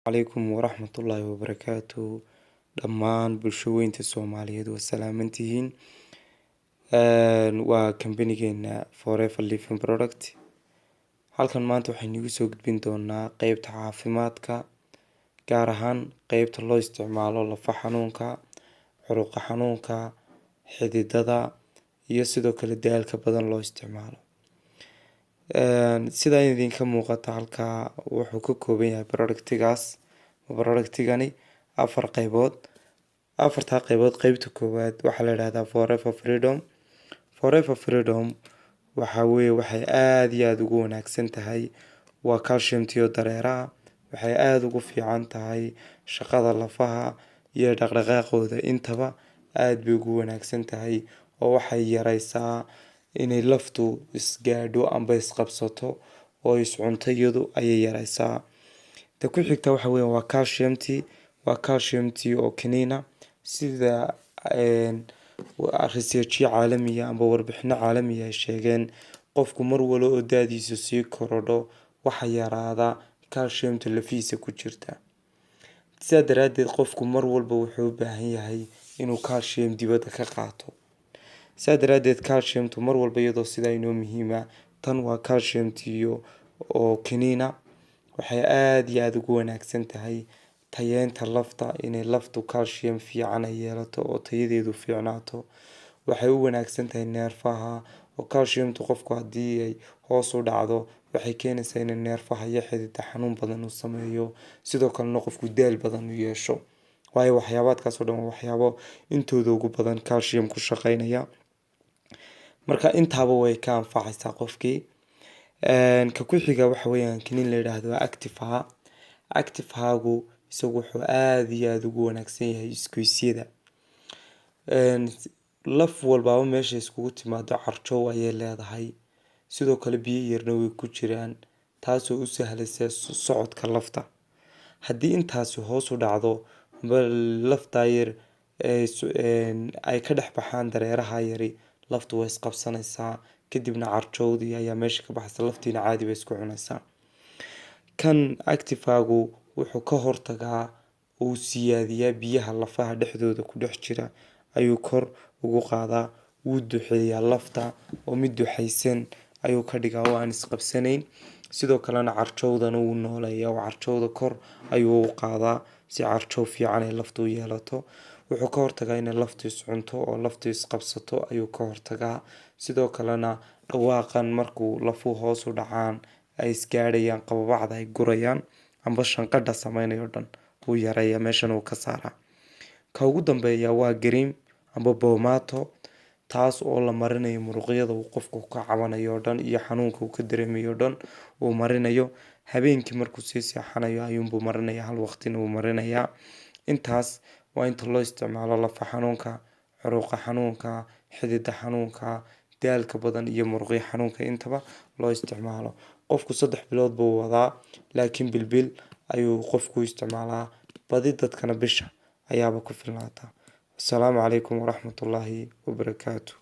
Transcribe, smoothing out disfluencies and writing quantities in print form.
Calaykum waraxmatullaahi wabarakaatu. Dhammaan bulshaweynta Soomaaliyeed waa salaamantihiin. Waa kambanigeena Forever Living Product. Halkan maanta waxaynu igu soo gudbin doonaa qeybta caafimaadka, gaar ahaan qeybta loo isticmaalo lafa xanuunka, curuqa xanuunka, xididada iyo sidoo kale daalka badan loo isticmaalo. Sida idinka muuqata halkaa, wuxuu ka kooban yahay productigaas, productigani, afar qeybood. Afartaa qeybood, qeybta koowaad waxaa la yidhahdaa Forever Freedom. Forever Freedom waxa weeye waxay aada iyo aada ugu wanaagsan tahay waa calcium tiyo dareeraha. Waxay aada ugu fiican tahay shaqada lafaha iyo dhaqdhaqaaqooda, intaba aada bay ugu wanaagsan tahay, oo waxay yareysaa inay laftu isgaadho amba isqabsato oo iscunto, iyadu ayay yareysaa. Ta ku xigta waxa weeye waa calcium tea. Waa calcium tea oo kaniina. Sida researchyo caalamiya amba warbixino caalamiya ay sheegeen, qofku mar walo oo da'diisu sii korodho, waxa yaraada calciumta lafihiisa ku jirta. Sidaa daraadeed qofku mar walba wuxuu u baahan yahay inuu calcium dibadda ka qaato. Sidaa daraadeed calciumtu mar walba iyadoo sidaa inoo muhiima, tan waa calcium tea oo kaniina. Waxay aada iyo aada ugu wanaagsan tahay tayeynta lafta, inay laftu calcium fiican ay yeelato oo tayadeedu fiicnaato. Waxay u wanaagsan tahay neerfaha, oo calciumtu qofku haddii ay hoos u dhacdo, waxay keenaysaa inay neerfaha iyo xidida xanuun badan uu sameeyo, sidoo kalena qofku daal badan u yeesho, waayo waxyaabaadkaas oo dhan waa waxyaabo intooda ugu badan calcium ku shaqeynaya. Marka intaaba way ka anfacaysaa qofkii. Ka ku xiga waxa weeyaan kaniin la yidhaahdo Active. Active-gu isagu wuxuu aada iyo aada ugu wanaagsan yahay isgoysyada. Laf walbaaba meesha iskugu timaado carjow ayay leedahay, sidoo kale biyo yarna way ku jiraan, taasoo u sahlaysa socodka lafta. Haddii intaasi hoos u dhacdo amba laftaa yar ay ka dhex baxaan dareeraha yari, laftu way isqabsanaysaa, kadibna carjowdii ayaa meesha ka baxaysa, laftiina caadi bay isku cunaysaa. Kan Active-gu wuxuu ka hortagaa, uu siyaadiyaa biyaha lafaha dhexdooda ku dhex jira ayuu kor ugu qaadaa, wuu duxeeyaa lafta oo mid duxaysan ayuu ka dhigaa oo aan isqabsanayn. Sidoo kalena carjowdana wuu nooleeyaa oo carjowda kor ayuu u qaadaa si carjow fiican ay laftu u yeelato. Wuxuu ka hortagaa inay laftu iscunto oo laftu isqabsato ayuu ka hortagaa. Sidoo kalena dhawaaqan markuu lafuhu hoos u dhacaan, ay isgaadhayaan, qababacda ay gurayaan amba shanqadha sameynayo dhan wuu yareeyaa, meeshana wuu ka saaraa. Ka ugu dambeeya waa cream amba boomaato, taas oo la marinayo muruqyada uu qofku ka cabanayo oo dhan iyo xanuunka uu ka dareemayo o dhan uu marinayo. Habeenkii markuu sii seexanayo ayuunbuu marinaya, hal waqtina wuu marinayaa. Intaas waa inta loo isticmaalo lafa xanuunka, curuqa xanuunka, xidida xanuunka, daalka badan iyo muruqyo xanuunka intaba loo isticmaalo. Qofku 3 bilood buu wadaa, laakiin bilbil ayuu qofku isticmaalaa. Badi dadkana bisha ayaaba ku filnaata. Asalaamu calaykum waraxmatullaahi wabarakaatu.